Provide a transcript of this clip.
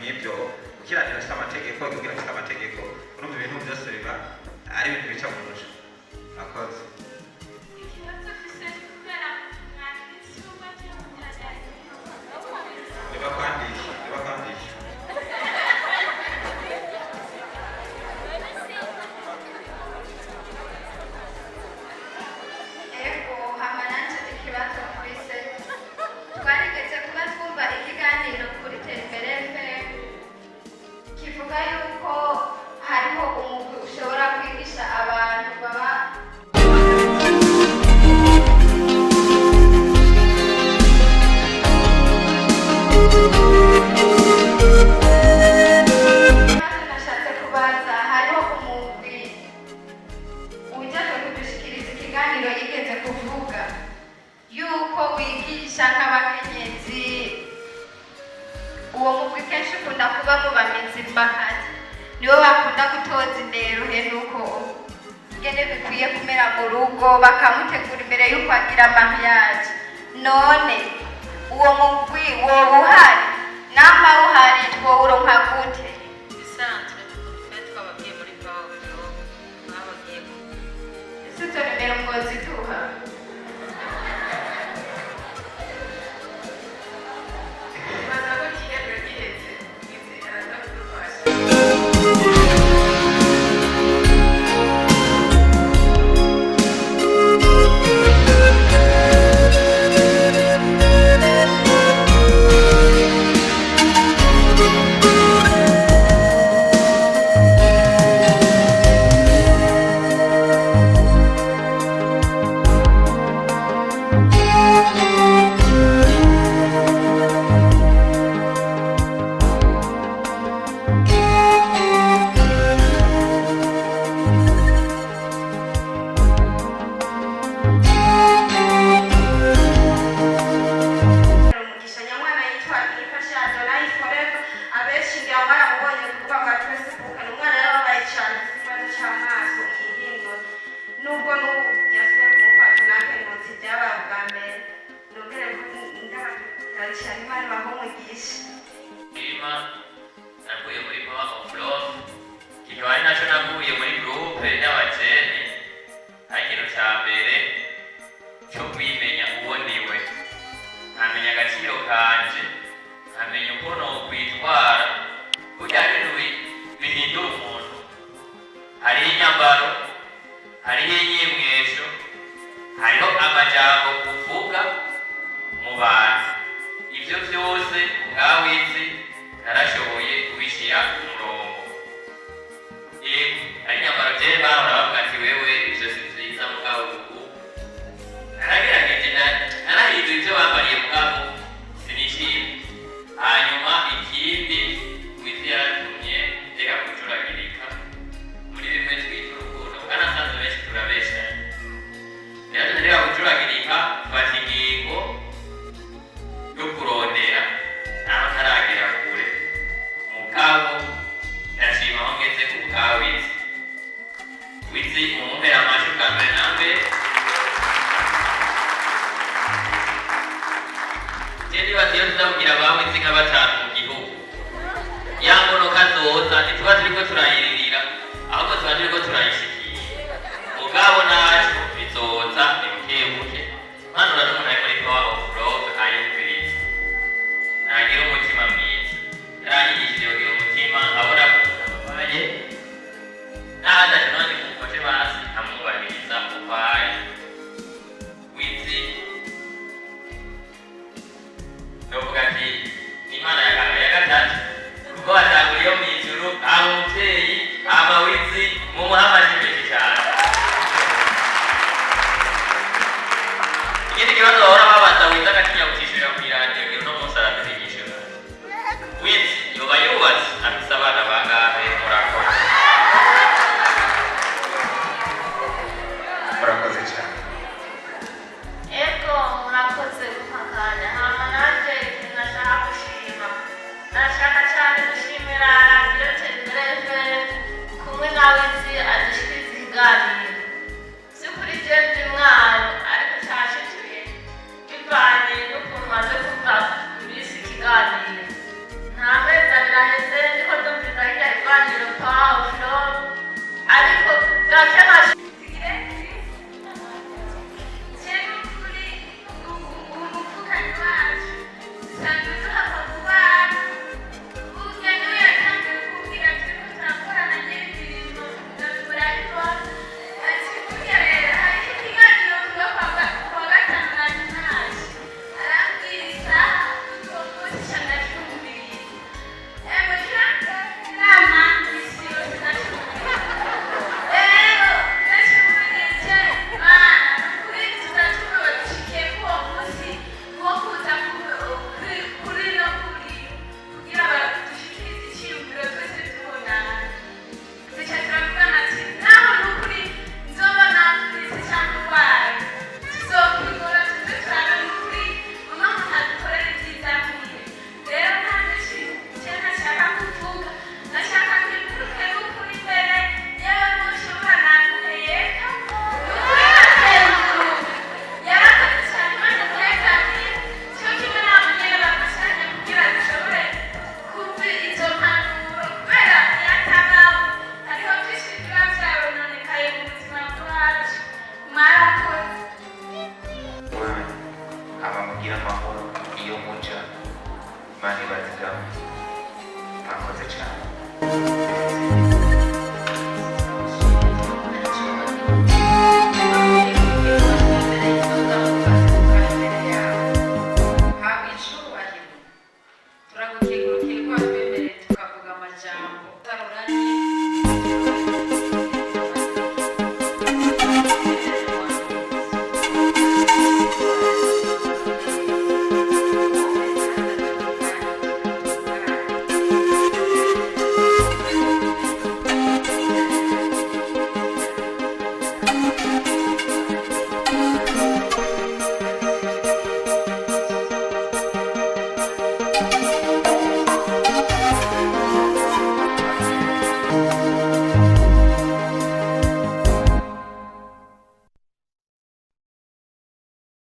Nk'ibyo ukiradiyo irafise amategeko, igihugu irafise amategeko. Urumva, ibintu byose biba ari ibintu bica mu muco. Murakoze. Ikibazo ufise kubera mwanditsi w'amajyambere. Nibakwandisha, nibakwandisha. Ego, hama nanje ikibazo mfise, twarigeze kuba twumva ikiganiro kuri Terimbere FM kivuga yuko hariho umugwi ushobora kwigisha abantu baba. Ikibazo nashatse kubaza, hariho umugwi ujejwe kudushikiriza ikiganiro yigeze kuvuga yuko wigisha nk'abakenyezi. Uwo mugwi kenshi ukunda kuba mu bamizimbakati, nibo bakunda gutoza indero henuko ingene bikwiye kumera mu rugo, bakamutegura imbere y'uko agira mariage. None uwo mugwi woba uhari? Namba uhari, twowuronka gute? Bisanzwe twe twababwiye muri Power of Love, twababwiye. Ese izo nimero mwoziduha? Baza ko ikiganiro giheze izi araza kudufasha. Umugisha nyamwana yitwa Ifasha Adonai Forever. Abenshi ngira ngo baramubonye ku rubuga rwa Facebook. Ni umwana yarababaye cyane, afite ikibazo cy'amaso yihindura, nubwo n'ubu yasubiye kumufata nakenutse ibyabaye ubwa mbere. Nongere ndabakira cyane, Imana ibahe umugisha. Shima nakuye muri Power of Love, kikaba ari naco nakuye muri groupe y'abajene, ari ikintu ca mbere cyo kwimenya uwo niwe, nkamenya agaciro kanje, nkamenya uko nokwitwara. Burya hari ibintu bihindura umuntu: hariho inyambaro, hariho inyimwesho, hariho amajambo uvuga mu bantu. Ibyo byose ubwawizi narashoboye kubishyira ku murongo. Yego, ari inyambaro jewe bahora bavuga ati: "Wewe ivyo si vyiza." Mugabo ubu naragerageje, narahinduye ivyo bambariye, mugabo sinishimye. Hanyuma ikindi, wizi yaratumye ndeka gucuragirika muri bimwe twita urukundo, kuko nasanze benshi turabeshanya. Yaratumye ndeka gucuragirika, mfata ingingo yo kurondera, naho ntaragera kure, mugabo ndashima aho ngeze ku bwa wizi. Wizi mumumpera amashi bwa mbere na mbere. Je nibaza iyo tuzakugira ba wizi nka batanu mu gihugu, ya monoka zoza ntituba turiko turayiririra, ahubwo tuba turiko turayishikira. Mugabo naco bizoza ni buke buke. Mpanura n'umuntu ari muri Power of Love ayumviriza, nagira umutima mwiza. Yaranyigishije kugira umutima, abona ko umuntu ababaye n'ahandi none mumufashe basi, amwubahiriza uko ari. Wizi novuga ati Imana ya kabiri, ya gatatu, kuko batangura iyo mw'ijuru, hama umuvyeyi, hama wizi. Mumuhe amashyi menshi cyane. Ikindi kibazo bahora babaza wiza agatinya kutishurira kw'iradiyo, ngira uno munsi arafise inyishura. Wizi yoba yubatse? Afise abana bangahe? Murakoze. Murakoze cyane. Ego, murakoze kumpa akanya. Hama nanjye ikintu nashaka gushima, nashaka cyane gushimira Radiyo Terimbere FM kumwe nawe nzi adushikiriza ikiganiro. Si kuri je ndi mwana, ariko cyashikiye bivanye n'ukuntu maze kumva iminsi ikiganiro. Nta mezi 2 araheze. Murakoze cyane.